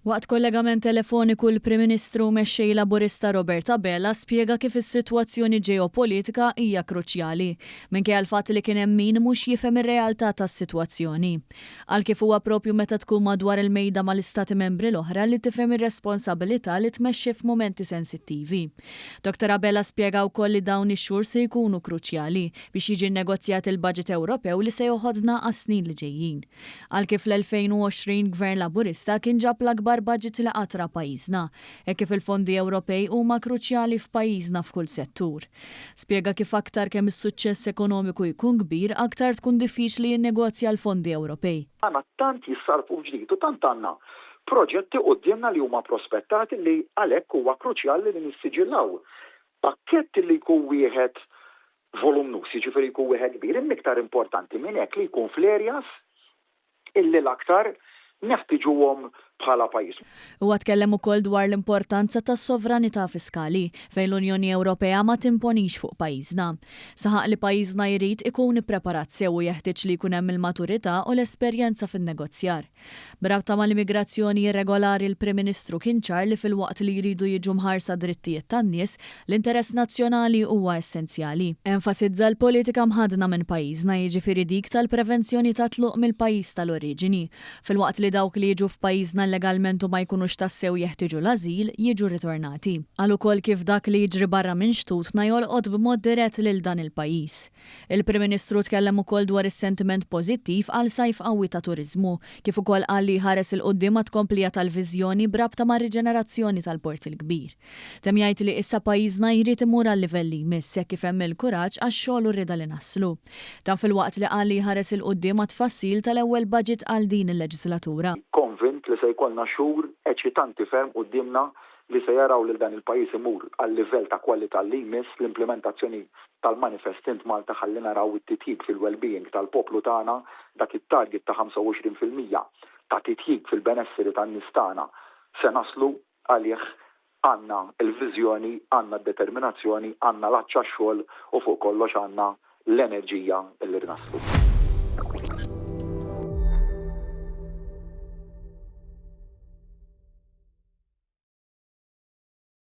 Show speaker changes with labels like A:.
A: Waqt kollegament telefoniku l-Prim Ministru u Mexxej Laburista Robert Abela spjega kif is-sitwazzjoni ġeopolitika hija kruċjali, minkejja l-fatt li kien hemm min mhux jifhem ir-realtà tas-sitwazzjoni. Qal kif huwa propju meta tkun madwar il-mejda mal-Istati Membri l-oħra li tifhem ir-responsabilità li tmexxi f'mumenti sensittivi. Dottor Abela spjega wkoll li dawn ix-xhur se jkunu kruċjali biex jiġi nnegozjat il-baġit Ewropew li se joħodna għas-snin li ġejjin. Qal kif fl-2020 Gvern Laburista kien ġab l-akbar budget li qatt ra pajjiżna, hekk kif il-fondi Ewropej huma kruċjali f'pajjiżna f'kull settur. Spjega kif aktar kemm is-suċċess ekonomiku jkun kbir aktar tkun diffiċli jinnegozja l-fondi Ewropej.
B: Għandna tant jissarrfu f'ġdid u tant għandna proġetti quddiemna li huma prospettati li għalhekk huwa kruċjali li nissiġillaw pakkett li jkun wieħed volumnuż, jiġifieri jkun wieħed kbir, imma iktar importanti minn hekk li jkun fl-areas illi l-aktar neħtiġuhom bħala pajjiż.
A: Huwa tkellem ukoll dwar l-importanza tas-sovranità fiskali, fejn l-Unjoni Ewropea ma timponix fuq pajjiżna. Saħaq li pajjiżna jrid ikun ippreparat sew u jeħtieġ li jkun hemm il-maturità u l-esperjenza fin-negozjar. B'rabta mal-immigrazzjoni irregolari l-Prim Ministru kien ċar li filwaqt li jridu jiġu mħarsa d-drittijiet tan-nies, l-interess nazzjonali huwa essenzjali. Enfasizza l-politika mħaddna minn pajjiżna jiġifieri dik tal-prevenzjoni ta' tluq mill-pajjiż tal-oriġini, filwaqt li dawk li jiġu f'pajjiżna llegalment u ma jkunux tassew jeħtieġu l-ażil, jiġu rritornati. Qal ukoll kif dak li jiġri barra minn xtutna jolqot b'mod dirett lil dan il-pajjiż. Il-Prim Ministru tkellem ukoll dwar is-sentiment pożittiv għal sajf qawwi ta' turiżmu, kif ukoll qal li jħares 'il quddiem għat-tkomplija tal-viżjoni b'rabta mar-riġenerazzjoni tal-Port il-Kbir. Temm jgħid li issa pajjiżna jrid imur għal-livell li jmiss hekk kif hemm il-kuraġġ għax-xogħol u r-rieda li naslu. Dan filwaqt li qal li jħares 'il quddiem għat-tfassil tal-ewwel budget għal din il-leġislatura.
B: Konvint li se jkollna xhur eċitanti ferm quddiemna li se jaraw lil dan il-pajjiż imur għal-livell ta' kwalità li jmiss, l-implimentazzjoni tal-Manifest Int Malta ħalli naraw it-titjib fil-wellbeing tal-poplu tagħna, dak it-target ta' 25% ta' titjib fil-benesseri tan-nies tagħna se naslu għalih, għandna l-viżjoni, għandna d-determinazzjoni, għandna l-għatx għax-xogħol u fuq kollox għandna l-enerġija li naslu.